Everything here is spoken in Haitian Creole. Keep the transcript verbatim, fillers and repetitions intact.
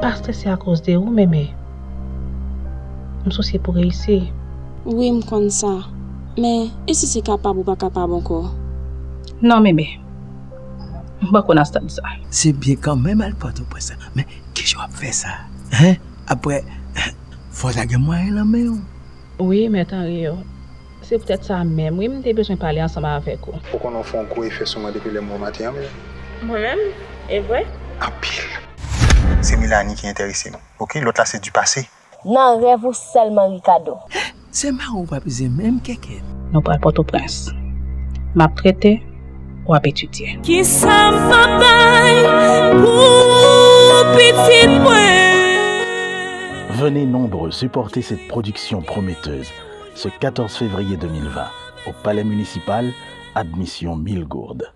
Pastè, se akoz de ou, Meme. M sousye pou reyisi. Wi, m konn sa. Men, e si se kapab ou pa kapab ankò? Non, Meme. M poko nan stad sa. Se byen kanmenm al Pòtoprens la. Men, kijan w ap fè sa? Hen? Apre, fò w ta gen mwayen nan men w. Wi, Mèt Anri yo. Se poutèt sa menm, wi, m te bezwen pale ansanm avèk ou. Ou konnen w fè yon gwo efè sou mwen depi lè m wè w maten an, Meme. Mwen menm? E vre? Anpil. Se Milani ki enterese m, oke? Lòt la se du passé. Nan rèv ou sèlman, Ricardo. Se mari w w ap ize menm kèkèt. Nou pral Pòtoprens. M ap trete, w ap etidye. Kisa m ap bay pou pitit mwen? Venez nombreux supporter cette production prometteuse. Ce quatorze février deux mille vingt, au Palais municipal, admission mille gourdes.